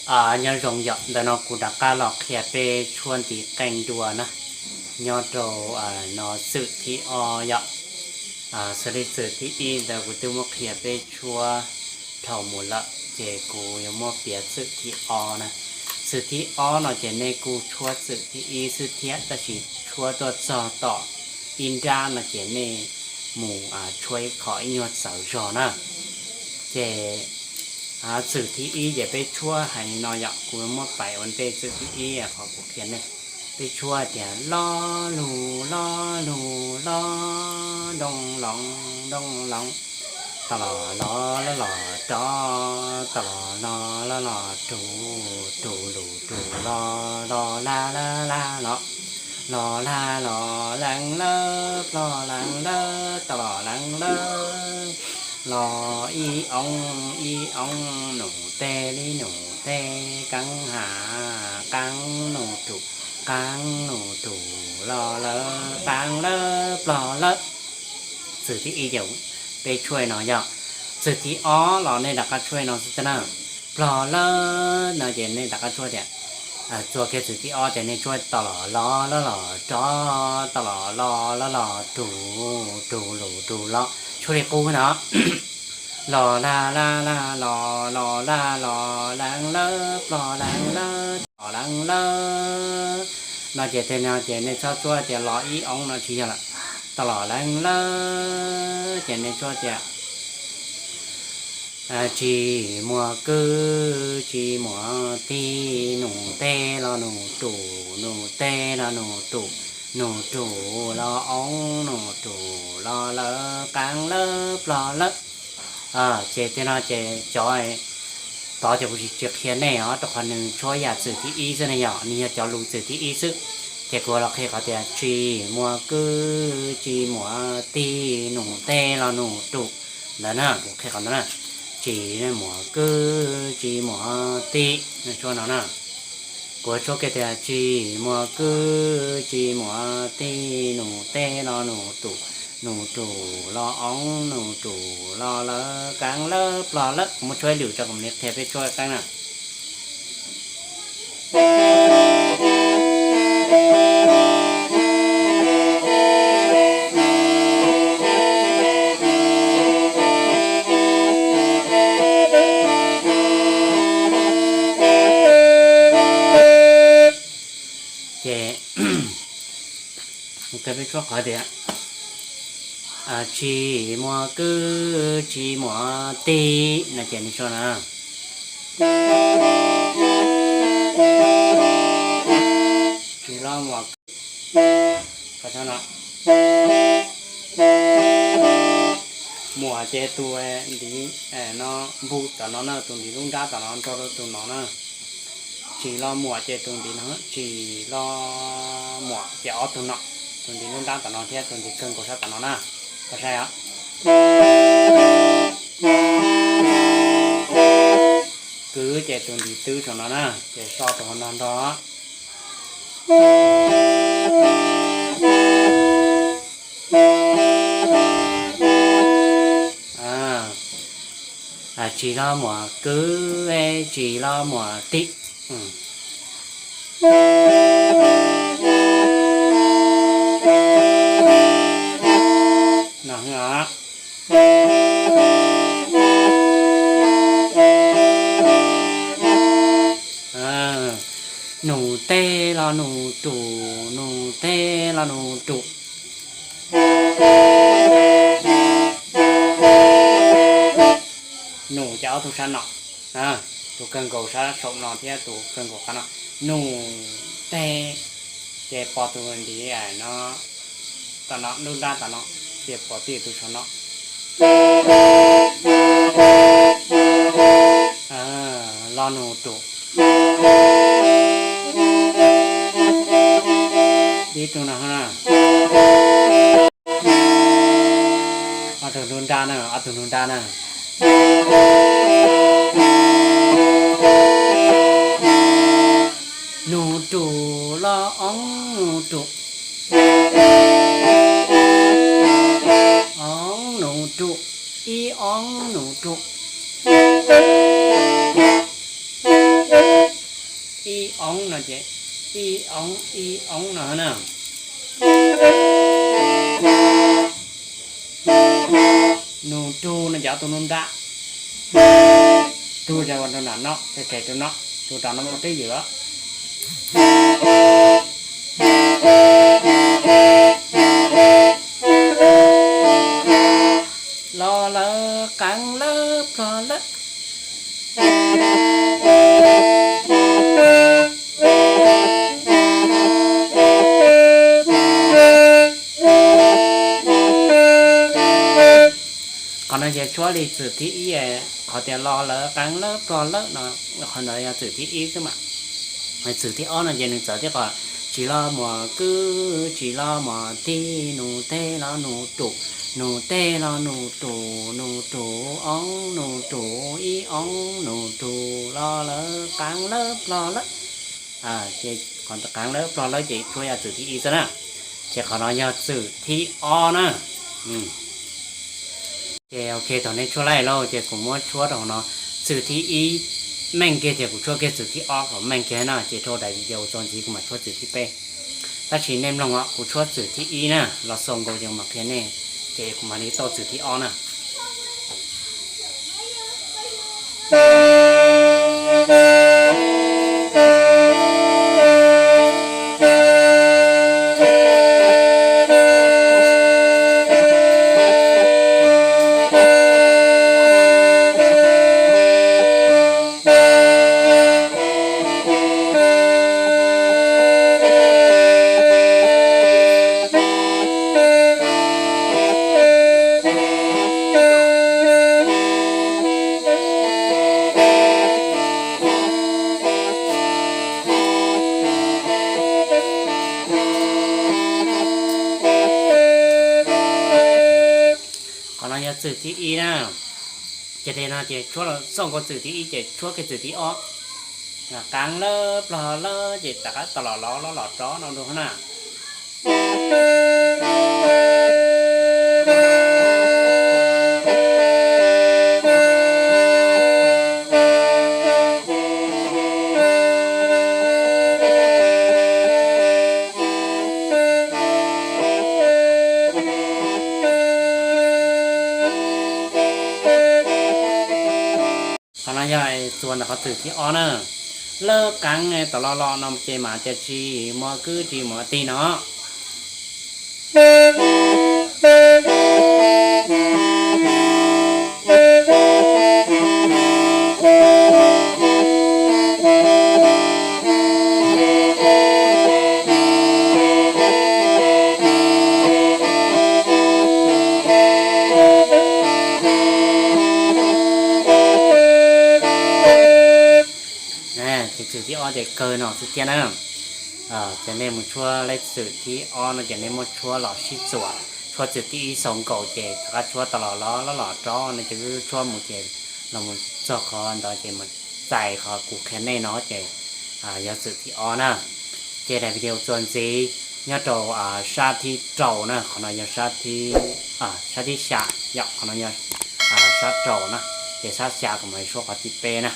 Nyob zoo yom, ntawm no kuv rov qab los qhia peb tshuab ntiv qeej dua na. Nyob rau no txwm thib ob yom. Xws li txwm thib ib ntawd kuv twb muab qhia peb tshuab dhau mus lawm, ces kuv yuav muab piav txwm thib ob na. Txwm thib ob no ces nej kuj tshuab txwm thib ib xwb thiab, tab sis tshuab tuaj txog tom ib nrab no ces nej mus tshuab ib qho ib nyuag txawv zog na. Ces txwm thib ib ces peb tshuab hais li no yom, kuv muab pais ua ntej txwm thib ib qhov kuv qhia nej. Peb tshuab tias lo lug lo lug lo, doo loo doo loo, to los lo lo los rov, to los lo lo los rug, rug lug rug lo, lo la la la lo, lo la lo leej lawb, plog leej lawb, to los leej lawb, lo ib oo ib oo, num teg li num teg, qeeb has qeeb num rug, qeeb num rug lo lawm, qeeb lawb plog lawb. Txwm thib ib ces peb tshuab li no yog. Txwm thib ob los nej rov qab tshuab li no xwb thiab na. Plog lawb no ces nej rov qab tshuab tias, txuas kiag txwm thib ob ces nej tshuab to los lo lawb los rov, to los lo lawb los rug, rug lug rug lo. Tshuab li qub no. Lo la la la lo, lo la lo leej lawb, plog leej lawb, to los leej lawb. No ces tej no ces nej txhob tshuab tias lo ib oo no tsis yog lawm. To los leej lawb ces nej tshuab tias tsis muaj kwj tsis muaj tij, num teg los num rug, num teg los num rug, num rug los oo, num rug los lawm, qeeb lawb plog lawb. Ces tej no ces cov tod ces kuv tsis qhia nej os, rau qhov nws tshuab yam txwm thib ib xwb ne yom, nws yog cov lus txwm thib ib xwb. Ces kuv los qhia qhov tias tsis muaj kwj tsis muaj tij, num teg los num rug ntawd na, kuv qhia qhov ntawd na. Tsis muaj kwj tsis muaj tij, tshuab no na. Kuv tshuab kiag tias tsis muaj kwj tsis muaj tij, num teg los num rug, num rug los oo, num rug los lawm, qeeb lawb plog lawb. Kuv muab tshuab ib lwm tso kom li qhia peb tshuab qeeb na. Ces peb tshuab qhov tias tsis muaj kwj tsis muaj tij no ces nws tshuab na. Tsis los muaj kwj, muaj ces tus ntiv no npug tom no na, tus ntiv lub nrab tom no nrog rau tus no na. Tsis los muaj ces tus ntiv no, tsis los muaj ces ob tug no, tus ntiv lub nrab tom no thiab tus ntiv kawg nkaus sab tom no na. Koj saib os. Kwj ces tus ntiv twb saum no na, ces so tus no nrog. Tsis los muaj kwj, tsis los muaj tij. No, num teg los num rug, num teg los num rug. Num ces ob tug sab no, tus kawg nkaus sab saum no thiab tus kawg nkaus qab no. Num teg ces pom tus ntiv no, tom no lub nrab tom no, ces pom tij tus saum no. Los num rug. Ib tug no na. Ob tug lub nrab na, ob tug lub nrab na. Num rug los oo num rug. Oo num rug, ib oo num rug. Ib oob no ces ib oob ib oob no na. Nus rug no ces ob tug nub nrab, rug rau nram no, rau no, rug rau no mus twb ywm. Los lawm, qeeb lawm, plog lawm. Qhov no ces tshuab li txwm thib ib, qhov tias los lawm, qeeb lawm, plog lawm no, qhov ntawd yog txwm thib ib xwb mas. Txwm thib ob no ces nws txawv tib qho, tsis los mus kwb, tsis los mus tij, nus teg los nus rum, nus teg los nus rum, nus rum oob, nus rum ib oob, nus rum los lawm, qeeb lawm, plog lawm. Ces qhov qeeb lawm, plog lawm ces tshuab yog txwm thib ib xwb na. Ces qhov no yog txwm thib ob na. Ces ok, thaum nej tshuab laij lauj, ces kuv muab tshuab rau hauv no. Txwm thib ib meej kiag ces kuv tshuab kiag txwm thib ob kom meej kiag na, ces rau daim video txuas ntxiv kuv mam tshuab txwm thib peb. Tab sis nej mloog os, kuv tshuab txwm thib ib na, los xaus nkaus ces kuv mam qhia nej, ces kuv mam li tau txwm thib ob na. Qhov no yog txwm thib ib na. Ces li no ces tshuab los xaus nkaus txwm thib ib ces tshuab kiag txwm thib ob. Qeeb lawm, plog lawm ces rov qab tau los los los los rov no dua na. Qhov no yog txuas ntawm qhov txwm thib ob na. Lawm, qeeb, tau los los no ces mam tias tsis mus kwb tsis mus tij no. Ces txwm thib ob ces kawg no xwb thiab na. Ces nej mus tshuab lej txwm thib ob no ces nej muab tshuab los sib txuas, tshuab txwm thib ib xaus nkaus ces rov qab tshuab tau los los los los rov no ces tshuab mus ces los mus txog qhov ntawd ces mus txais qhov kuv qhia nej no ces yog txwm thib ob na. Ces daim video txuas ntxiv nyob rau sab thib rau na, qhov no yog sab thib, sab thib xya, yog qhov no yog sab rau na, ces sab xya kuv mam li suab qhov thib peb na.